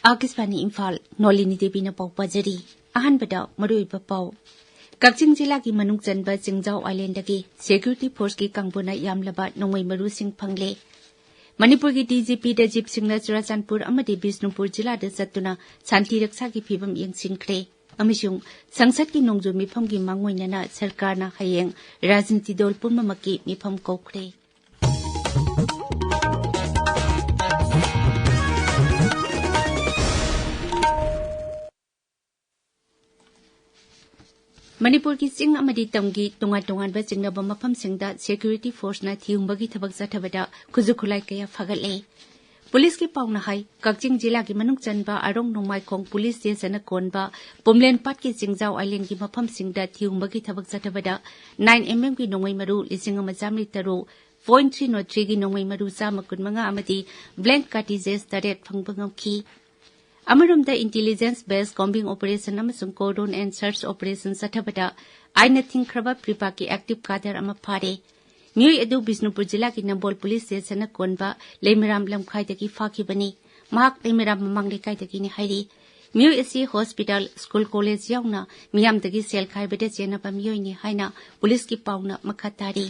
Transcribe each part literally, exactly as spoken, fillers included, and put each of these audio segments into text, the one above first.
ꯑꯥꯀꯥꯁꯕꯥꯅꯤ ꯏꯝꯐꯥꯜ, ꯅꯣꯂꯤꯅꯤ ꯗꯦꯕꯤꯅ ꯄꯥꯎ ꯄꯥꯖꯔꯤ꯫ ꯑꯍꯥꯟꯕꯗ ꯃꯔꯨꯑꯣꯏꯕ ꯄꯥꯎ꯫ ꯀꯛꯆꯤꯡ ꯖꯤꯂꯥꯒꯤ ꯃꯅꯨꯡ ꯆꯟꯕ ꯆꯤꯡꯖꯥꯎ ꯑꯥꯏꯂꯦꯟꯗꯒꯤ ꯁꯦꯀ꯭ꯌꯨꯔꯤꯇꯤ ꯐꯣꯔꯁꯀꯤ ꯀꯥꯡꯕꯨꯅ ꯌꯥꯝꯂꯕ ꯅꯣꯡꯃꯩ ꯃꯔꯨꯁꯤꯡ ꯐꯪꯂꯦ꯫ ꯃꯅꯤꯄꯨꯔꯒꯤ ꯗꯤꯖꯤꯄꯤꯗ ꯖꯤꯞꯁꯤꯡꯅ ꯆꯨꯔꯥꯆꯥꯟꯄꯨꯔ ꯑꯃꯗꯤ ꯕꯤꯁꯅꯨꯄꯨꯔ ꯖꯤꯂꯥꯗ ꯆꯠꯇꯨꯅ ꯁꯥꯟꯇꯤ ꯔꯛꯁꯥꯒꯤ ꯐꯤꯕꯝ ꯌꯦꯡꯁꯤꯟꯈ꯭ꯔꯦ ꯑꯃꯁꯨꯡ ꯁꯪꯁꯠꯀꯤ ꯅꯣꯡꯖꯨ ꯃꯤꯐꯝꯒꯤ ꯃꯥꯡꯑꯣꯏꯅꯅ ꯁꯔꯀꯥꯔꯅ ꯍꯌꯦꯡ ꯔꯥꯖꯅꯤꯇꯤ ꯗꯜ ꯄꯨꯝꯅꯃꯛꯀꯤ ꯃꯤꯐꯝ ꯀꯧꯈ꯭ꯔꯦ꯫ ꯃꯅꯤꯄꯨꯔꯒꯤ ꯆꯤꯡ ꯑꯃꯗꯤ ꯇꯝꯒꯤ ꯇꯣꯉꯥꯟ ꯇꯣꯉꯥꯟꯕ ꯆꯤꯡꯅꯕ ꯃꯐꯝꯁꯤꯡꯗ ꯁꯦꯀ꯭ꯌꯨꯔꯤꯇꯤ ꯐꯣꯔꯁꯅ ꯊꯤꯍꯨꯝꯕꯒꯤ ꯊꯕꯛ ꯆꯠꯊꯕꯗ ꯈꯨꯠꯁꯨ ꯈꯨꯠꯂꯥꯏ ꯀꯌꯥ ꯐꯥꯒꯠꯂꯦ꯫ ꯄꯨꯂꯤꯁꯀꯤ ꯄꯥꯎꯅ ꯍꯥꯏ, ꯀꯛꯆꯤꯡ ꯖꯤꯂꯥꯒꯤ ꯃꯅꯨꯡ ꯆꯟꯕ ꯑꯔꯣꯡ ꯅꯣꯡꯃꯥꯏꯈꯣꯡ ꯄꯨꯂꯤꯁ ꯁ꯭ꯇꯦꯁꯟꯅ ꯀꯣꯟꯕ ꯄꯨꯝꯂꯦꯟ ꯄꯥꯠꯀꯤ ꯆꯤꯡꯖꯥꯎ ꯑꯥꯏꯂꯦꯟꯒꯤ ꯃꯐꯝꯁꯤꯡꯗ ꯊꯤꯍꯨꯝꯕꯒꯤ ꯊꯕꯛ ꯆꯠꯊꯕꯗ ꯅꯥꯏꯟ ꯑꯦꯝ ꯑꯦꯝꯒꯤ ꯅꯣꯡꯃꯩ ꯃꯔꯨ ꯂꯤꯁꯤꯡ ꯑꯃ ꯆꯥꯃꯔꯤ ꯇꯔꯨꯛ, ꯄꯣꯏꯟ ꯊ꯭ꯔꯤ ꯅꯣꯠ ꯊ꯭ꯔꯤꯒꯤ ꯅꯣꯡꯃꯩ ꯃꯔꯨ ꯆꯥꯝꯃ ꯀꯨꯟꯃꯉꯥ ꯑꯃꯗꯤ ꯕ꯭ꯂꯦꯡ ꯀꯥꯔꯇꯤꯖꯦꯁ ꯇꯔꯦꯠ ꯐꯪꯕ ꯉꯝꯈꯤ꯫ ꯑꯃꯔꯣꯝꯗ, ꯏꯟꯇꯤꯂꯤꯖꯦꯟꯁ ꯕꯦꯁ ꯀꯣꯝꯕꯤꯡ ꯑꯣꯄꯔꯦꯁꯟ ꯑꯃꯁꯨꯡ ꯀꯣꯔꯗꯣꯟ ꯑꯦꯟ ꯁꯔꯆ ꯑꯣꯄꯔꯦꯁꯟ ꯆꯠꯊꯕꯗ ꯑꯥꯏꯟꯅ ꯊꯤꯡꯈ꯭ꯔꯕ ꯄ꯭ꯔꯤꯄꯥꯛꯀꯤ ꯑꯦꯛꯇꯤꯚ ꯀꯥꯗꯔ ꯑꯃ ꯐꯥꯔꯦ꯫ ꯃꯤꯑꯣꯏ ꯑꯗꯨ ꯕꯤꯁꯅꯨꯄꯨꯔ ꯖꯤꯂꯥꯒꯤ ꯅꯝꯕꯣꯜ ꯄꯨꯂꯤꯁ ꯁ꯭ꯇꯦꯁꯟꯅ ꯀꯣꯟꯕ ꯂꯩꯃꯔꯥꯝ ꯂꯝꯈꯥꯏꯗꯒꯤ ꯐꯥꯈꯤꯕꯅꯤ꯫ ꯃꯍꯥꯛ ꯂꯩꯃꯔꯥꯝ ꯃꯃꯥꯡ ꯂꯩꯀꯥꯏꯗꯒꯤꯅꯤ ꯍꯥꯏꯔꯤ꯫ ꯃꯤꯑꯣꯏ ꯑꯁꯤ ꯍꯣꯁꯄꯤꯇꯥꯜ, ꯁ꯭ꯀꯨꯜ, ꯀꯣꯂꯦꯖ ꯌꯥꯎꯅ ꯃꯤꯌꯥꯝꯗꯒꯤ ꯁꯦꯜ ꯈꯥꯏꯕꯗ ꯆꯦꯟꯅꯕ ꯃꯤꯑꯣꯏꯅꯤ ꯍꯥꯏꯅ ꯄꯨꯂꯤꯁꯀꯤ ꯄꯥꯎꯅ ꯃꯈꯥ ꯇꯥꯔꯤ꯫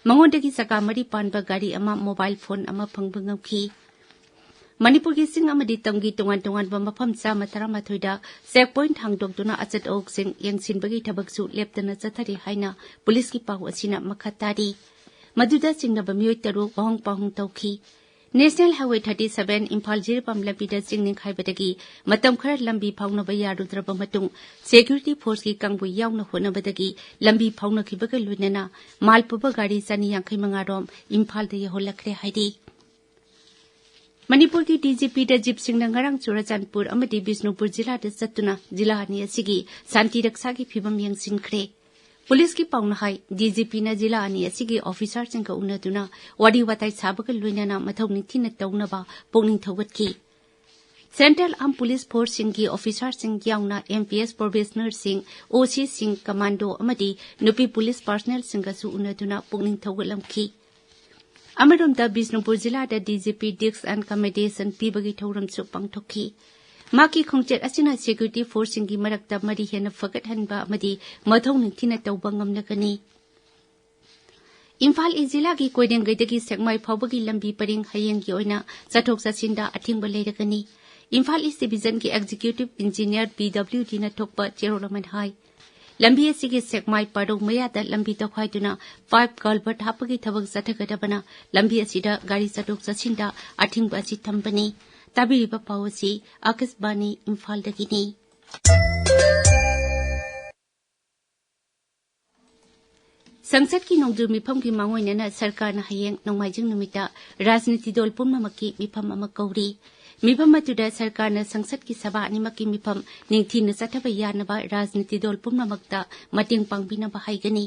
ꯃꯉꯣꯟꯗꯒꯤ ꯆꯀꯥ ꯃꯔꯤ ꯄꯥꯟꯕ ꯒꯥꯔꯤ ꯑꯃ, ꯃꯣꯕꯥꯏꯜ ꯐꯣꯟ ꯑꯃ ꯐꯪꯕ ꯉꯝꯈꯤ꯫ ꯃꯅꯤꯄꯨꯔꯒꯤ ꯆꯤꯡ ꯑꯃꯗꯤ ꯇꯝꯒꯤ ꯇꯣꯉꯥꯟ ꯇꯣꯉꯥꯟꯕ ꯃꯐꯝ ꯆꯥꯝꯃ ꯇꯔꯥꯃꯥꯊꯣꯏꯗ ꯆꯦꯛ ꯄꯣꯏꯟꯠ ꯍꯥꯡꯗꯣꯛꯇꯨꯅ ꯑꯆꯠ ꯑꯋꯣꯛꯁꯤꯡ ꯌꯦꯡꯁꯤꯟꯕꯒꯤ ꯊꯕꯛꯁꯨ ꯂꯦꯞꯇꯅ ꯆꯠꯊꯔꯤ ꯍꯥꯏꯅ ꯄꯨꯂꯤꯁꯀꯤ ꯄꯥꯎ ꯑꯁꯤꯅ ꯃꯈꯥ ꯇꯥꯔꯤ꯫ ꯃꯗꯨꯗ ꯆꯤꯡꯅꯕ ꯃꯤꯑꯣꯏ ꯇꯔꯨꯛ ꯋꯥꯍꯣꯡ ꯄꯥꯎꯍꯣꯡ ꯇꯧꯈꯤ꯫ National highway thirty seven Imphal Jiribam ꯂꯝꯕꯤꯗ ꯆꯤꯡ ꯅꯤꯡꯈꯥꯏꯕꯗꯒꯤ ꯃꯇꯝ ꯈꯔ ꯂꯝꯕꯤ ꯐꯥꯎꯅꯕ ꯌꯥꯔꯨꯗ꯭ꯔꯕ ꯃꯇꯨꯡ, ꯁꯦꯀ꯭ꯌꯨꯔꯤꯇꯤ ꯐꯣꯔꯁꯀꯤ ꯀꯥꯡꯕꯨ ꯌꯥꯎꯅ ꯍꯣꯠꯅꯕꯗꯒꯤ ꯂꯝꯕꯤ ꯐꯥꯎꯅꯈꯤꯕꯒ ꯂꯣꯏꯅꯅ ꯃꯥꯜ ꯄꯨꯕ ꯒꯥꯔꯤ ꯆꯅꯤ ꯌꯥꯡꯈꯩ ꯃꯉꯥ ꯔꯣꯝ ꯏꯝꯐꯥꯜꯗ ꯌꯧꯍꯜꯂꯛꯈ꯭ꯔꯦ ꯍꯥꯏꯔꯤ꯫ ꯃꯅꯤꯄꯨꯔꯒꯤ ꯗꯤꯖꯤꯄꯤꯗ ꯖꯤꯞꯁꯤꯡꯅ ꯉꯔꯥꯡ ꯆꯨꯔꯥꯆꯥꯟꯄꯨꯔ ꯑꯃꯗꯤ ꯕꯤꯁꯅꯨꯄꯨꯔ ꯖꯤꯂꯥꯗ ꯆꯠꯇꯨꯅ ꯖꯤꯂꯥ ꯑꯅꯤ ꯑꯁꯤꯒꯤ ꯁꯥꯟꯇꯤ ꯔꯛꯁꯥꯒꯤ ꯐꯤꯕꯝ ꯌꯦꯡꯁꯤꯟꯈ꯭ꯔꯦ꯫ ꯄꯨꯂꯤꯁꯀꯤ ꯄꯥꯎꯅ ꯍꯥꯏ, ꯗꯤꯖꯤꯄꯤꯅ ꯖꯤꯂꯥ ꯑꯅꯤ ꯑꯁꯤꯒꯤ ꯑꯣꯐꯤꯁꯥꯔꯁꯤꯡꯒ ꯎꯅꯗꯨꯅ ꯋꯥꯔꯤ ꯋꯥꯇꯥꯏ ꯁꯥꯕꯒ ꯂꯣꯏꯅꯅ ꯃꯊꯧ ꯅꯤꯡꯊꯤꯅ ꯇꯧꯅꯕ ꯄꯨꯛꯅꯤꯡ ꯊꯧꯒꯠꯈꯤ꯫ ꯁꯦꯟꯇ꯭ꯔꯦꯜ ꯑꯥꯔꯝ ꯄꯨꯂꯤꯁ ꯐꯣꯔꯁꯁꯤꯡꯒꯤ ꯑꯣꯐꯤꯁꯥꯔꯁꯤꯡ ꯌꯥꯎꯅ ꯑꯦꯝ ꯄꯤ ꯑꯦꯁ ꯄ꯭ꯔꯣꯕꯦꯁꯅꯔꯁꯤꯡ, ꯑꯣ ꯁꯤꯁꯤꯡ, ꯀꯃꯥꯟꯗꯣ ꯑꯃꯗꯤ ꯅꯨꯄꯤ ꯄꯨꯂꯤꯁ ꯄꯥꯔꯁꯅꯦꯜꯁꯤꯡꯒꯁꯨ ꯎꯅꯗꯨꯅ ꯄꯨꯛꯅꯤꯡ ꯊꯧꯒꯠꯂꯝꯈꯤ꯫ ꯑꯃꯔꯣꯝꯗ, ꯕꯤꯁꯅꯨꯄꯨꯔ ꯖꯤꯂꯥꯗ DGP Disk and Accommodation ꯄꯤꯕꯒꯤ ꯊꯧꯔꯝꯁꯨ ꯄꯥꯡꯊꯣꯛꯈꯤ꯫ ꯃꯍꯥꯛꯀꯤ ꯈꯣꯡꯆꯠ ꯑꯁꯤꯅ security forceꯁꯤꯡꯒꯤ ꯃꯔꯛꯇ ꯃꯔꯤ ꯍꯦꯟꯅ ꯐꯒꯠꯍꯟꯕ ꯑꯃꯗꯤ ꯃꯊꯧ ꯅꯤꯡꯊꯤꯅ ꯇꯧꯕ ꯉꯝꯂꯒꯅꯤ꯫ ꯏꯝꯐꯥꯜ ꯏꯁ ꯖꯤꯂꯥꯒꯤ ꯀꯣꯏꯔꯦꯡꯒꯩꯗꯒꯤ ꯁꯦꯛꯃꯥꯏ ꯐꯥꯎꯕꯒꯤ ꯂꯝꯕꯤ ꯄꯔꯤꯡ ꯍꯌꯦꯡꯒꯤ ꯑꯣꯏꯅ ꯆꯠꯊꯣꯛ ꯆꯠꯁꯤꯟꯗ ꯑꯊꯤꯡꯕ ꯂꯩꯔꯒꯅꯤ꯫ ꯏꯝꯐꯥꯜ ꯏꯁ ꯗꯤꯕꯤꯖꯟꯒꯤ executive engineer PWDꯅ ꯊꯣꯛꯄ ꯆꯦꯔꯣꯜ ꯑꯃꯅ ꯍꯥꯏ, ꯂꯝꯕꯤ ꯑꯁꯤꯒꯤ ꯁꯦꯛꯃꯥꯏ ꯄꯥꯔꯧ ꯃꯌꯥꯗ ꯂꯝꯕꯤ ꯇꯧꯈꯥꯏꯗꯨꯅ pipe culvert ꯍꯥꯞꯄꯒꯤ ꯊꯕꯛ ꯆꯠꯊꯒꯗꯕꯅ ꯂꯝꯕꯤ ꯑꯁꯤꯗ ꯒꯥꯔꯤ ꯆꯠꯊꯣꯛ ꯆꯠꯁꯤꯟꯗ ꯑꯊꯤꯡꯕ ꯑꯁꯤ ꯊꯝꯕꯅꯤ꯫ ꯇꯥꯕꯤꯔꯤꯕ ꯄꯥꯎ ꯑꯁꯤ ꯑꯀꯥꯁꯕꯥꯅꯤ ꯏꯝꯐꯥꯜꯗꯒꯤꯅꯤ꯫ ꯁꯪꯁꯠꯀꯤ ꯅꯣꯡꯖꯨ ꯃꯤꯐꯝꯒꯤ ꯃꯥꯡꯑꯣꯏꯅꯅ ꯁꯔꯀꯥꯔꯅ ꯍꯌꯦꯡ ꯅꯣꯡꯃꯥꯏꯖꯤꯡ ꯅꯨꯃꯤꯠꯇ ꯔꯥꯖꯅꯤꯇꯤ ꯗꯜ ꯄꯨꯝꯅꯃꯛꯀꯤ ꯃꯤꯐꯝ ꯑꯃ ꯀꯧꯔꯤ꯫ ꯃꯤꯐꯝ ꯑꯗꯨꯗ ꯁꯔꯀꯥꯔꯅ ꯁꯪꯁꯠꯀꯤ ꯁꯚꯥ ꯑꯅꯤꯃꯛꯀꯤ ꯃꯤꯐꯝ ꯅꯤꯡꯊꯤꯅ ꯆꯠꯊꯕ ꯌꯥꯅꯕ ꯔꯥꯖꯅꯤꯇꯤ ꯗꯜ ꯄꯨꯝꯅꯃꯛꯇ ꯃꯇꯦꯡ ꯄꯥꯡꯕꯤꯅꯕ ꯍꯥꯏꯒꯅꯤ꯫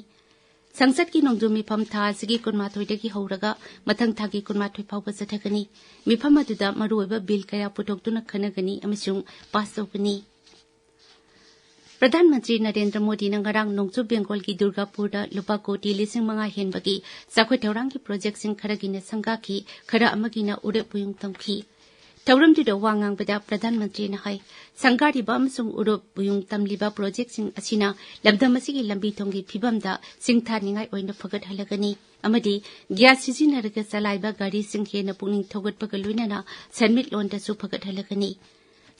ꯁꯪꯁꯠꯀꯤ ꯅꯣꯡꯖꯨ ꯃꯤꯐꯝ ꯊꯥ ꯑꯁꯤꯒꯤ ꯀꯨꯟꯃꯥꯊꯣꯏꯗꯒꯤ ꯍꯧꯔꯒ ꯃꯊꯪ ꯊꯥꯒꯤ ꯀꯨꯟꯃꯥꯊꯣꯏ ꯐꯥꯎꯕ ꯆꯠꯊꯒꯅꯤ꯫ ꯃꯤꯐꯝ ꯑꯗꯨꯗ ꯃꯔꯨꯑꯣꯏꯕ ꯕꯤꯜ ꯀꯌꯥ ꯄꯨꯊꯣꯛꯇꯨꯅ ꯈꯟꯅꯒꯅꯤ ꯑꯃꯁꯨꯡ ꯄꯥꯁ ꯇꯧꯒꯅꯤ꯫ ꯄ꯭ꯔꯙꯥꯟ ꯃꯟꯇ꯭ꯔꯤ ꯅꯔꯦꯟꯗ꯭ꯔ ꯃꯣꯗꯤꯅ ꯉꯔꯥꯡ ꯅꯣꯡꯆꯨꯞ ꯕꯦꯡꯒꯣꯜꯒꯤ ꯗꯨꯔꯒꯥꯄꯨꯔꯗ ꯂꯨꯄꯥ ꯀꯣꯇꯤ ꯂꯤꯁꯤꯡ ꯃꯉꯥ ꯍꯦꯟꯕꯒꯤ ꯆꯥꯎꯈꯠ ꯊꯧꯔꯥꯡꯒꯤ ꯄ꯭ꯔꯣꯖꯦꯛꯁꯤꯡ ꯈꯔꯒꯤꯅ ꯁꯪꯒꯥꯈꯤ, ꯈꯔ ꯑꯃꯒꯤꯅ ꯎꯔꯦꯞ ꯎꯌꯨꯡ ꯇꯝꯈꯤ꯫ ꯊꯧꯔꯝꯗꯨꯗ ꯋꯥ ꯉꯥꯡꯕꯗ ꯄ꯭ꯔꯙꯥꯟ ꯃꯟꯇ꯭ꯔꯤꯅ ꯍꯥꯏ, ꯁꯪꯒꯥꯔꯤꯕ ꯑꯃꯁꯨꯡ ꯎꯔꯦꯞ ꯎꯌꯨꯡ ꯇꯝꯂꯤꯕ ꯄ꯭ꯔꯣꯖꯦꯛꯁꯤꯡ ꯑꯁꯤꯅ ꯂꯝꯗꯝ ꯑꯁꯤꯒꯤ ꯂꯝꯕꯤ ꯊꯣꯡꯒꯤ ꯐꯤꯕꯝꯗ ꯁꯤꯡꯊꯥꯅꯤꯡꯉꯥꯏ ꯑꯣꯏꯅ ꯐꯒꯠꯍꯜꯂꯒꯅꯤ ꯑꯃꯗꯤ ꯒ꯭ꯌꯥꯁ ꯁꯤꯖꯤꯟꯅꯔꯒ ꯆꯂꯥꯏꯕ ꯒꯥꯔꯤꯁꯤꯡ ꯍꯦꯟꯅ ꯄꯨꯛꯅꯤꯡ ꯊꯧꯒꯠꯄꯒ ꯂꯣꯏꯅꯅ ꯁꯦꯟꯃꯤꯠꯂꯣꯟꯗꯁꯨ ꯐꯒꯠꯍꯜꯂꯒꯅꯤ꯫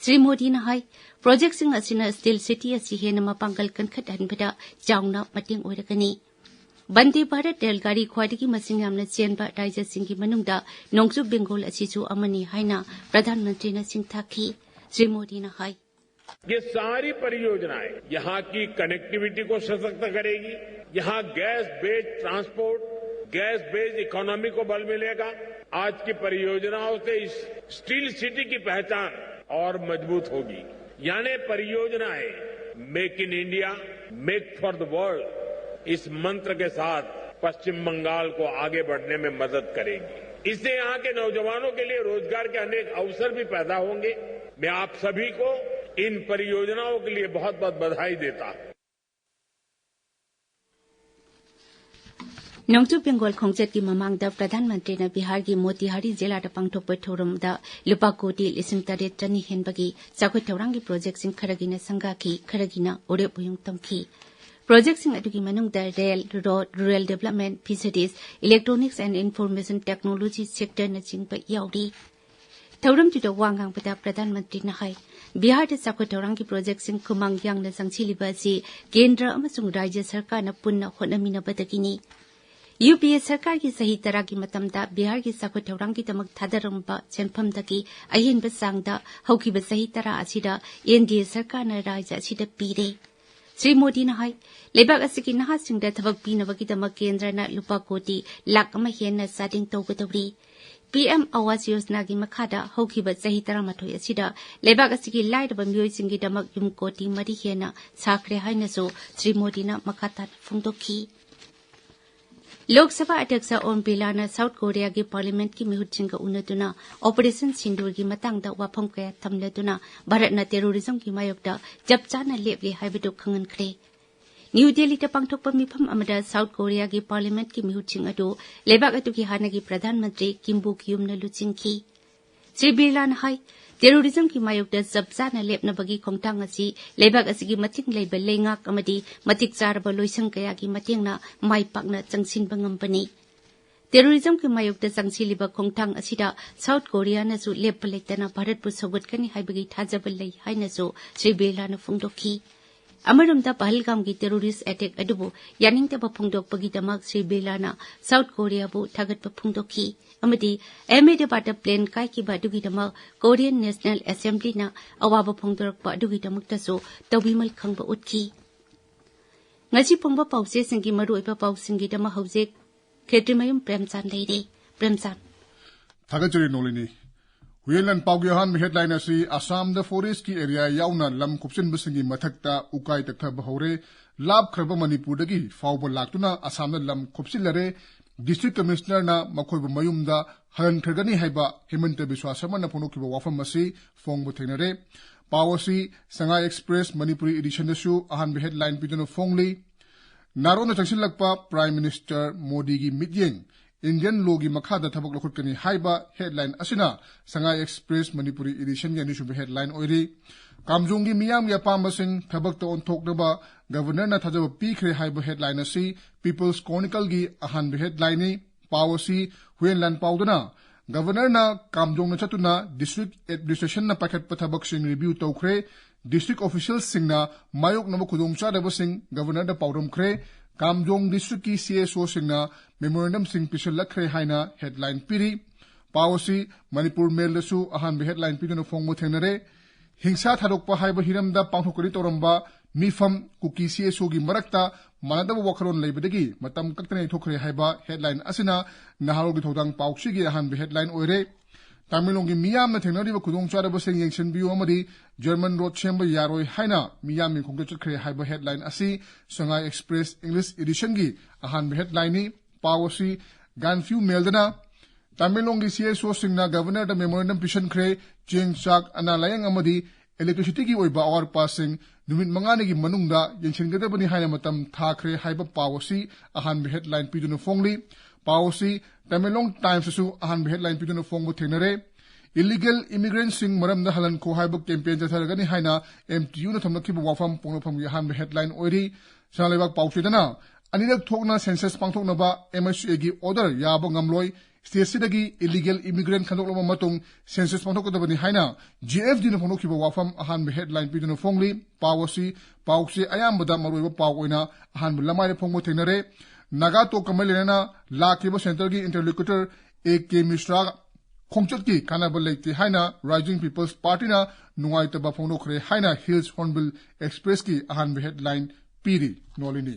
ꯁ꯭ꯔꯤ ꯃꯣꯗꯤꯅ ꯍꯥꯏ, ꯄ꯭ꯔꯣꯖꯦꯛꯁꯤꯡ ꯑꯁꯤꯅ ꯁ꯭ꯇꯤꯜ ꯁꯤꯇꯤ ꯑꯁꯤ ꯍꯦꯟꯅ ꯃꯄꯥꯡꯒꯜ ꯀꯟꯈꯠꯍꯟꯕꯗ ꯆꯥꯎꯅ ꯃꯇꯦꯡ ꯑꯣꯏꯔꯒꯅꯤ꯫ ꯕꯟꯗꯦ ꯚꯥꯔꯠ ꯔꯦꯜ ꯒꯥꯔꯤ ꯈ꯭ꯋꯥꯏꯗꯒꯤ ꯃꯁꯤꯡ ꯌꯥꯝꯅ ꯆꯦꯟꯕ ꯔꯥꯖ꯭ꯌꯁꯤꯡꯒꯤ ꯃꯅꯨꯡꯗ ꯅꯣꯡꯆꯨꯞ ꯕꯦꯡꯒꯣꯜ ꯑꯁꯤꯁꯨ ꯑꯃꯅꯤ ꯍꯥꯏꯅ ꯄ꯭ꯔꯙꯥꯟ ꯃꯟꯇ꯭ꯔꯤꯅ ꯁꯤꯡꯊꯥꯈꯤ꯫ ꯁ꯭ꯔꯤ ꯃꯣꯗꯤꯅ ꯍꯥꯏ, ये सारी परियोजनाएं यहाँ की कनेक्टिविटी को सशक्त करेगी, यहाँ gas based transport, gas based economy को बल मिलेगा। आज की परियोजनाओं से इस स्टील सिटी की पहचान और मजबूत होगी। यानी परियोजनाएं make in India, make for the world, इस मंत्र के साथ पश्चिम बंगाल को आगे बढ़ने में मदद करेगी। इससे यहाँ के नौजवानों के लिए रोजगार के अनेक अवसर भी पैदा होंगे। मैं आप सभी को इन परियोजनाओं के लिए बहुत बहुत बधाई देता हूं। ꯅꯣꯡꯆꯨꯞ ꯕꯦꯡꯒꯣꯜ ꯈꯣꯡꯆꯠꯀꯤ ꯃꯃꯥꯡꯗ ꯄ꯭ꯔꯙꯥꯟ ꯃꯟꯇ꯭ꯔꯤꯅ ꯕꯤꯍꯥꯔꯒꯤ ꯃꯣꯇꯤꯍꯥꯔꯤ ꯖꯤꯂꯥꯗ ꯄꯥꯡꯊꯣꯛꯄ ꯊꯧꯔꯝꯗ ꯂꯨꯄꯥ ꯀꯣꯇꯤ ꯂꯤꯁꯤꯡ ꯇꯔꯦꯠ ꯆꯅꯤ ꯍꯦꯟꯕꯒꯤ ꯆꯥꯎꯈꯠ ꯊꯧꯔꯥꯡꯒꯤ ꯄ꯭ꯔꯣꯖꯦꯛꯁꯤꯡ ꯈꯔꯒꯤꯅ ꯁꯪꯒꯥꯈꯤ, ꯈꯔꯒꯤꯅ ꯎꯔꯦꯞ ꯎꯌꯨꯡ ꯇꯝꯈꯤ꯫ ꯄ꯭ꯔꯣꯖꯦꯛꯁꯤꯡ ꯑꯗꯨꯒꯤ ꯃꯅꯨꯡꯗ rail, road, rural development, fisheries, electronics and information technology ꯁꯦꯛꯇꯔꯅꯆꯤꯡꯕ ꯌꯥꯎꯔꯤ꯫ ꯊꯧꯔꯝꯗꯨꯗ ꯋꯥ ꯉꯥꯡꯕꯗ ꯄ꯭ꯔꯙꯥꯟ ꯃꯟꯇ꯭ꯔꯤꯅ ꯍꯥꯏ, ꯕꯤꯍꯥꯔꯗ ꯆꯥꯎꯈꯠ ꯊꯧꯔꯥꯡꯒꯤ ꯄ꯭ꯔꯣꯖꯦꯛꯁꯤꯡ ꯈꯨꯃꯥꯡ ꯌꯥꯡꯅ ꯆꯪꯁꯤꯜꯂꯤꯕ ꯑꯁꯤ ꯀꯦꯟꯗ꯭ꯔ ꯑꯃꯁꯨꯡ ꯔꯥꯖ꯭ꯌ ꯁꯔꯀꯥꯔꯅ ꯄꯨꯟꯅ ꯍꯣꯠꯅꯃꯤꯟꯅꯕꯗꯒꯤꯅꯤ꯫ ꯌꯨ ꯄꯤ ꯑꯦ ꯁꯔꯀꯥꯔꯒꯤ ꯆꯍꯤ ꯇꯔꯥꯒꯤ ꯃꯇꯝꯗ ꯕꯤꯍꯥꯔꯒꯤ ꯆꯥꯎꯈꯠ ꯊꯧꯔꯥꯡꯒꯤꯗꯃꯛ ꯊꯥꯗꯔꯝꯕ ꯁꯦꯟꯐꯝꯗꯒꯤ ꯑꯍꯦꯟꯕ ꯆꯥꯡꯗ ꯍꯧꯈꯤꯕ ꯆꯍꯤ ꯇꯔꯥ ꯑꯁꯤꯗ ꯑꯦꯟ ꯗꯤ ꯑꯦ ꯁꯔꯀꯥꯔꯅ ꯔꯥꯖ꯭ꯌ ꯑꯁꯤꯗ ꯄꯤꯔꯦ꯫ ꯁ꯭ꯔꯤ ꯃꯣꯗꯤꯅ ꯍꯥꯏ, ꯂꯩꯕꯥꯛ ꯑꯁꯤꯒꯤ ꯅꯍꯥꯁꯤꯡꯗ ꯊꯕꯛ ꯄꯤꯅꯕꯒꯤꯗꯃꯛ ꯀꯦꯟꯗ꯭ꯔꯅ ꯂꯨꯄꯥ ꯀꯣꯇꯤ ꯂꯥꯈ ꯑꯃ ꯍꯦꯟꯅ ꯆꯥꯗꯤꯡ ꯇꯧꯒꯗꯧꯔꯤ꯫ ꯄꯤ ꯑꯦꯝ ꯑꯋꯥꯁ ꯌꯣꯖꯅꯥꯒꯤ ꯃꯈꯥꯗ ꯍꯧꯈꯤꯕ ꯆꯍꯤ ꯇꯔꯥꯃꯥꯊꯣꯏ ꯑꯁꯤꯗ ꯂꯩꯕꯥꯛ ꯑꯁꯤꯒꯤ ꯂꯥꯏꯔꯕ ꯃꯤꯑꯣꯏꯁꯤꯡꯒꯤꯗꯃꯛ ꯌꯨꯝ ꯀꯣꯇꯤ ꯃꯔꯤ ꯍꯦꯟꯅ ꯁꯥꯈ꯭ꯔꯦ ꯍꯥꯏꯅꯁꯨ ꯁ꯭ꯔꯤ ꯃꯣꯗꯤꯅ ꯃꯈꯥ ꯇꯥꯅ ꯐꯣꯡꯗꯣꯛꯈꯤ꯫ ꯂꯣꯛ ꯁꯚꯥ ꯑꯗ꯭ꯌꯛꯁ ꯑꯣꯝ ꯕꯤꯔꯂꯥꯅ ꯁꯥꯎꯠ ꯀꯣꯔꯤꯌꯥꯒꯤ ꯄꯥꯔꯂꯤꯌꯥꯃꯦꯟꯠꯀꯤ ꯃꯤꯍꯨꯠꯁꯤꯡꯒ ꯎꯅꯗꯨꯅ ꯑꯣꯄꯔꯦꯁꯟ ꯁꯤꯟꯗꯨꯔꯒꯤ ꯃꯇꯥꯡꯗ ꯋꯥꯐꯝ ꯀꯌꯥ ꯊꯝꯂꯗꯨꯅ ꯚꯥꯔꯠꯅ ꯇꯦꯔꯣꯔꯤꯖꯝꯒꯤ ꯃꯥꯌꯣꯛꯇ ꯆꯞ ꯆꯥꯅ ꯂꯦꯞꯂꯦ ꯍꯥꯏꯕꯗꯨ ꯈꯪꯍꯟꯈ꯭ꯔꯦ꯫ ꯅ꯭ꯌꯨ ꯗꯦꯜꯂꯤꯗ ꯄꯥꯡꯊꯣꯛꯄ ꯃꯤꯐꯝ ꯑꯃꯗ ꯁꯥꯎꯠ ꯀꯣꯔꯤꯌꯥꯒꯤ ꯄꯥꯔꯂꯤꯌꯥꯃꯦꯟꯠꯀꯤ ꯃꯤꯍꯨꯠꯁꯤꯡ ꯑꯗꯨ ꯂꯩꯕꯥꯛ ꯑꯗꯨꯒꯤ ꯍꯥꯟꯅꯒꯤ ꯄ꯭ꯔꯙꯥꯟ ꯃꯟꯇ꯭ꯔꯤ ꯀꯤꯝ ꯕꯨ ꯀꯤꯌꯨꯝꯅ ꯂꯨꯆꯤꯡꯈꯤ꯫ ꯁ꯭ꯔꯤ ꯕꯤꯔꯂꯥꯅ ꯍꯥꯏ, ꯇꯦꯔꯣꯔꯤꯖꯝꯒꯤ ꯃꯥꯌꯣꯛꯇ ꯆꯞ ꯆꯥꯅ ꯂꯦꯞꯅꯕꯒꯤ ꯈꯣꯡꯊꯥꯡ ꯑꯁꯤ ꯂꯩꯕꯥꯛ ꯑꯁꯤꯒꯤ ꯃꯇꯤꯡ ꯂꯩꯕ ꯂꯩꯉꯥꯛ ꯑꯃꯗꯤ ꯃꯇꯤꯛ ꯆꯥꯔꯕ ꯂꯣꯏꯁꯪ ꯀꯌꯥꯒꯤ ꯃꯇꯦꯡꯅ ꯃꯥꯏ ꯄꯥꯛꯅ ꯆꯪꯁꯤꯟꯕ ꯉꯝꯕꯅꯤ꯫ ꯇꯦꯔꯣꯔꯤꯖꯝꯒꯤ ꯃꯥꯌꯣꯛꯇ ꯆꯪꯁꯤꯜꯂꯤꯕ ꯈꯣꯡꯊꯥꯡ ꯑꯁꯤꯗ ꯁꯥꯎꯠ ꯀꯣꯔꯤꯌꯥꯅꯁꯨ ꯂꯦꯞꯄ ꯂꯩꯇꯅ ꯚꯥꯔꯠꯄꯨ ꯁꯧꯒꯠꯀꯅꯤ ꯍꯥꯏꯕꯒꯤ ꯊꯥꯖꯕ ꯂꯩ ꯍꯥꯏꯅꯁꯨ ꯁ꯭ꯔꯤ ꯕꯤꯔꯂꯥꯅ ꯐꯣꯡꯗꯣꯛꯈꯤ꯫ ꯑꯃꯔꯣꯝꯗ ꯄꯍꯜꯒꯥꯝꯒꯤ ꯇꯦꯔꯣꯔꯤꯁ ꯑꯦꯇꯦꯛ ꯑꯗꯨꯕꯨ ꯌꯥꯅꯤꯡꯗꯕ ꯐꯣꯡꯗꯣꯛꯄꯒꯤꯗꯃꯛ ꯁ꯭ꯔꯤ ꯕꯤꯔꯂꯥꯅ ꯁꯥꯎꯠ ꯀꯣꯔꯤꯌꯥꯕꯨ ꯊꯥꯒꯠꯄ ꯐꯣꯡꯗꯣꯛꯈꯤ ꯑꯃꯗꯤ ꯑꯍꯃꯦꯗꯕꯥꯗꯇ ꯄ꯭ꯂꯦꯟ ꯀꯥꯏꯈꯤꯕ ꯑꯗꯨꯒꯤꯗꯃꯛ ꯀꯣꯔꯤꯌꯟ ꯅꯦꯁꯅꯦꯜ ꯑꯦꯁꯦꯝꯕ꯭ꯂꯤꯅ ꯑꯋꯥꯕ ꯐꯣꯡꯗꯣꯔꯛꯄ ꯑꯗꯨꯒꯤꯗꯃꯛꯇꯁꯨ ꯇꯧꯕꯤꯃꯜ ꯈꯪꯕ ꯎꯠꯈꯤ꯫ ꯉꯁꯤ ꯐꯣꯡꯕ ꯄꯥꯎꯆꯦꯁꯤꯡꯒꯤ ꯃꯔꯨꯑꯣꯏꯕ ꯄꯥꯎꯁꯤꯡꯒꯤꯗꯃꯛ ꯍꯧꯖꯤꯛ ꯈꯦꯇ꯭ꯔꯤꯃꯌꯨꯝ ꯄ꯭ꯔꯦꯝꯆꯥꯟ ꯂꯩꯔꯦ꯫ ꯄ꯭ꯔꯦꯝꯆꯥꯟ꯫ ꯊꯥꯒꯠꯆꯔꯤ ꯅꯣꯂꯤꯅꯤ꯫ ꯍꯨꯏꯌꯦꯟ ꯂꯥꯟ ꯄꯥꯎꯒꯤ ꯑꯍꯥꯟꯕ ꯍꯦꯗꯂꯥꯏꯟ ꯑꯁꯤ ꯑꯁꯥꯝꯗ ꯐꯣꯔꯦꯁ꯭ꯠꯀꯤ ꯑꯦꯔꯤꯌꯥ ꯌꯥꯎꯅ ꯂꯝ ꯈꯣꯞꯆꯤꯟꯕꯁꯤꯡꯒꯤ ꯃꯊꯛꯇ ꯎꯀꯥꯏ ꯇꯛꯊꯕ ꯍꯧꯔꯦ꯫ ꯂꯥꯞꯈ꯭ꯔꯕ ꯃꯅꯤꯄꯨꯔꯗꯒꯤ ꯐꯥꯎꯕ ꯂꯥꯛꯇꯨꯅ ꯑꯁꯥꯝꯗ ꯂꯝ ꯈꯣꯞꯆꯤꯜꯂꯔꯦ꯫ ꯗꯤꯁꯇ꯭ꯔꯤꯛ ꯀꯃꯤꯁꯅꯔꯅ ꯃꯈꯣꯏꯕꯨ ꯃꯌꯨꯝꯗ ꯍꯜꯍꯟꯈ꯭ꯔꯒꯅꯤ ꯍꯥꯏꯕ ꯍꯤꯃꯟꯇ ꯕꯤꯁ꯭ꯋꯥ ꯁꯔꯃꯅ ꯐꯣꯡꯗꯣꯛꯈꯤꯕ ꯋꯥꯐꯝ ꯑꯁꯤ ꯐꯣꯡꯕ ꯊꯦꯡꯅꯔꯦ꯫ ꯄꯥꯎ ꯑꯁꯤ ꯁꯉꯥꯏ ꯑꯦꯛꯁꯄ꯭ꯔꯦꯁ ꯃꯅꯤꯄꯨꯔꯤ ꯏꯗꯤꯁꯟꯗꯁꯨ ꯑꯍꯥꯟꯕ ꯍꯦꯗꯂꯥꯏꯟ ꯄꯤꯗꯨꯅ ꯐꯣꯡꯂꯤ꯫ ꯅꯥꯔꯣꯟꯅ ꯆꯪꯁꯤꯜꯂꯛꯄ, Prime Minister ꯃꯣꯗꯤꯒꯤ ꯃꯤꯠꯌꯦꯡ, Indian lawꯒꯤ ꯃꯈꯥꯗ ꯊꯕꯛ ꯂꯧꯈꯠꯀꯅꯤ ꯍꯥꯏꯕ headline ꯑꯁꯤꯅ Sangai Express Manipuri editionꯒꯤ ꯑꯅꯤꯁꯨꯕ headline ꯑꯣꯏꯔꯤ꯫ ꯀꯥꯝꯖꯣꯡꯒꯤ ꯃꯤꯌꯥꯝꯒꯤ ꯑꯄꯥꯝꯕꯁꯤꯡ ꯊꯕꯛꯇ ꯑꯣꯟꯊꯣꯛꯅꯕ Governorꯅ ꯊꯥꯖꯕ ꯄꯤꯈ꯭ꯔꯦ ꯍꯥꯏꯕ headline ꯑꯁꯤ People's Chronicleꯒꯤ ꯑꯍꯥꯟꯕ headlineꯅꯤ꯫ ꯄꯥꯎ ꯑꯁꯤ ꯍꯨꯌꯦꯟ ꯂꯥꯟ ꯄꯥꯎꯗꯅ Governorꯅ ꯀꯥꯝꯖꯣꯡꯅ ꯆꯠꯇꯨꯅ district administrationꯅ ꯄꯥꯏꯈꯠꯄ ꯊꯕꯛꯁꯤꯡ review ꯇꯧꯈ꯭ꯔꯦ꯫ District officialꯁꯤꯡꯅ ꯃꯥꯌꯣꯛꯅꯕ ꯈꯨꯗꯣꯡꯆꯥꯗꯕꯁꯤꯡ Governorꯗ ꯄꯥꯎꯗꯝꯈ꯭ꯔꯦ꯫ ꯀꯥꯝꯖꯣꯡ districtꯀꯤ CSOꯁꯤꯡꯅ memorandumꯁꯤꯡ ꯄꯤꯁꯤꯜꯂꯛꯈ꯭ꯔꯦ ꯍꯥꯏꯅ headline ꯄꯤꯔꯤ꯫ ꯄꯥꯎ ꯑꯁꯤ ꯃꯅꯤꯄꯨꯔ ꯃꯦꯜꯗꯁꯨ ꯑꯍꯥꯟꯕ headline ꯄꯤꯗꯨꯅ ꯐꯣꯡꯕ ꯊꯦꯡꯅꯔꯦ꯫ ꯍꯤꯡꯁꯥ ꯊꯥꯗꯣꯛꯄ ꯍꯥꯏꯕ ꯍꯤꯔꯝꯗ ꯄꯥꯡꯊꯣꯛꯀꯅꯤ ꯇꯧꯔꯝꯕ ꯃꯤꯐꯝ ꯀꯨꯀꯤ CSOꯒꯤ ꯃꯔꯛꯇ ꯃꯥꯟꯅꯗꯕ ꯋꯥꯈꯜꯂꯣꯟ ꯂꯩꯕꯗꯒꯤ ꯃꯇꯝ ꯀꯛꯇꯅ ꯌꯩꯊꯣꯛꯈ꯭ꯔꯦ ꯍꯥꯏꯕ headline ꯑꯁꯤꯅ ꯅꯍꯥꯔꯣꯜꯒꯤ ꯊꯧꯗꯥꯡ ꯄꯥꯎꯆꯦꯒꯤ ꯑꯍꯥꯟꯕ headline ꯑꯣꯏꯔꯦ꯫ ꯇꯃꯦꯡꯂꯣꯡꯒꯤ ꯃꯤꯌꯥꯝꯅ ꯊꯦꯡꯅꯔꯤꯕ ꯈꯨꯗꯣꯡꯆꯥꯗꯕꯁꯤꯡ ꯌꯦꯡꯁꯤꯟꯕꯤꯌꯨ ꯑꯃꯗꯤ German road ꯁꯦꯝꯕ ꯌꯥꯔꯣꯏ ꯍꯥꯏꯅ ꯃꯤꯌꯥꯝꯒꯤ ꯈꯣꯡꯆꯠ ꯆꯠꯈ꯭ꯔꯦ ꯍꯥꯏꯕ headline ꯑꯁꯤ Sangai Express English editionꯒꯤ ꯑꯍꯥꯟꯕ headlineꯅꯤ꯫ ꯄꯥꯎ ꯑꯁꯤ Gaanphiu Mailꯗꯅ ꯇꯃꯦꯡꯂꯣꯡꯒꯤ CSOꯁꯤꯡꯅ Governorꯗ memorandum ꯄꯤꯁꯤꯟꯈ꯭ꯔꯦ꯫ ꯆꯦꯡ, ꯆꯥꯛ, ꯑꯅꯥ ꯂꯥꯌꯦꯡ ꯑꯃꯗꯤ electricityꯒꯤ ꯑꯣꯏꯕ ꯑꯋꯥꯠ ꯑꯄꯥꯁꯤꯡ ꯅꯨꯃꯤꯠ ꯃꯉꯥꯅꯤꯒꯤ ꯃꯅꯨꯡꯗ ꯌꯦꯡꯁꯤꯟꯒꯗꯕꯅꯤ ꯍꯥꯏꯅ ꯃꯇꯝ ꯊꯥꯈ꯭ꯔꯦ ꯍꯥꯏꯕ ꯄꯥꯎ ꯑꯁꯤ ꯑꯍꯥꯟꯕ headline ꯄꯤꯗꯨꯅ ꯐꯣꯡꯂꯤ꯫ ꯄꯥꯎ ꯑꯁꯤ Tamenglong Timesꯇꯁꯨ ꯑꯍꯥꯟꯕ headline ꯄꯤꯗꯨꯅ ꯐꯣꯡꯕ ꯊꯦꯡꯅꯔꯦ꯫ Illegal immigrantꯁꯤꯡ ꯃꯔꯝꯗ ꯍꯜꯍꯟꯈꯣ ꯍꯥꯏꯕ campaign ꯆꯠꯊꯔꯒꯅꯤ ꯍꯥꯏꯅ MTUꯅ ꯊꯝꯂꯛꯈꯤꯕ ꯋꯥꯐꯝ ꯄꯣꯛꯅꯐꯝꯒꯤ ꯑꯍꯥꯟꯕ headline ꯑꯣꯏꯔꯤ꯫ ꯁꯅꯥ ꯂꯩꯕꯥꯛ ꯄꯥꯎꯆꯦꯗꯅ ꯑꯅꯤꯔꯛ ꯊꯣꯛꯅ census ꯄꯥꯡꯊꯣꯛꯅꯕ MHAꯒꯤ order ꯌꯥꯕ ꯉꯝꯂꯣꯏ꯫ Stateꯁꯤꯗꯒꯤ illegal immigrant ꯈꯟꯗꯣꯛꯂꯕ ꯃꯇꯨꯡ census ꯄꯥꯡꯊꯣꯛꯀꯗꯕꯅꯤ ꯍꯥꯏꯅ GFDꯅ ꯐꯣꯡꯗꯣꯛꯈꯤꯕ ꯋꯥꯐꯝ ꯑꯍꯥꯟꯕ headline ꯄꯤꯗꯨꯅ ꯐꯣꯡꯂꯤ꯫ ꯄꯥꯎ ꯑꯁꯤ ꯄꯥꯎꯆꯦ ꯑꯌꯥꯝꯕꯗ ꯃꯔꯨꯑꯣꯏꯕ ꯄꯥꯎ ꯑꯣꯏꯅ ꯑꯍꯥꯟꯕ ꯂꯃꯥꯏꯗ ꯐꯣꯡꯕ ꯊꯦꯡꯅꯔꯦ꯫ ꯅꯥꯒꯥ ꯇꯣꯛꯀ ꯃꯔꯤ ꯂꯩꯅꯅ ꯂꯥꯛꯈꯤꯕ centreꯒꯤ interlocutor A K Mishra ꯈꯣꯡꯆꯠꯀꯤ ꯀꯥꯟꯅꯕ ꯂꯩꯇꯦ ꯍꯥꯏꯅ Rising People's Partyꯅ ꯅꯨꯡꯉꯥꯏꯇꯕ ꯐꯣꯡꯗꯣꯛꯈ꯭ꯔꯦ ꯍꯥꯏꯅ Hills Hornbill Expressꯀꯤ ꯑꯍꯥꯟꯕ headline ꯄꯤꯔꯤ꯫ ꯅꯣꯂꯤꯅꯤ꯫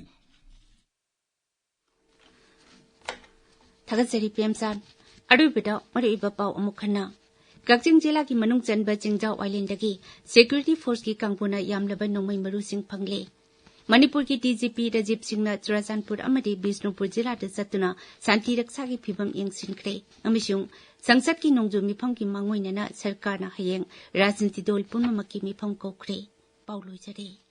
ꯊꯥꯒꯠꯆꯔꯤ ꯄ꯭ꯔꯦꯝꯆꯥꯟ꯫ ꯑꯔꯣꯏꯕꯗ ꯃꯔꯨꯑꯣꯏꯕ ꯄꯥꯎ ꯑꯃꯨꯛ ꯍꯟꯅ꯫ ꯀꯛꯆꯤꯡ ꯖꯤꯂꯥꯒꯤ ꯃꯅꯨꯡ ꯆꯟꯕ ꯆꯤꯡꯖꯥꯎ ꯑꯥꯏꯂꯦꯟꯗꯒꯤ security forceꯀꯤ ꯀꯥꯡꯕꯨꯅ ꯌꯥꯝꯂꯕ ꯅꯣꯡꯃꯩ ꯃꯔꯨꯁꯤꯡ ꯐꯪꯂꯦ꯫ ꯃꯅꯤꯄꯨꯔꯒꯤ DGP ꯔꯥꯖꯤꯕ ꯁꯤꯡꯅ ꯆꯨꯔꯥꯆꯥꯟꯄꯨꯔ ꯑꯃꯗꯤ ꯕꯤꯁꯅꯨꯄꯨꯔ ꯖꯤꯂꯥꯗ ꯆꯠꯇꯨꯅ ꯁꯥꯟꯇꯤ ꯔꯛꯁꯥꯒꯤ ꯐꯤꯚꯝ ꯌꯦꯡꯁꯤꯟꯈ꯭ꯔꯦ ꯑꯃꯁꯨꯡ ꯁꯪꯁꯠꯀꯤ ꯅꯣꯡꯖꯨ ꯃꯤꯐꯝꯒꯤ ꯃꯥꯡꯑꯣꯏꯅꯅ ꯁꯔꯀꯥꯔꯅ ꯍꯌꯦꯡ ꯔꯥꯖꯅꯤꯇꯤ ꯗꯜ ꯄꯨꯝꯅꯃꯛꯀꯤ ꯃꯤꯐꯝ ꯀꯧꯈ꯭ꯔꯦ꯫ ꯄꯥꯎ ꯂꯣꯏꯖꯔꯦ꯫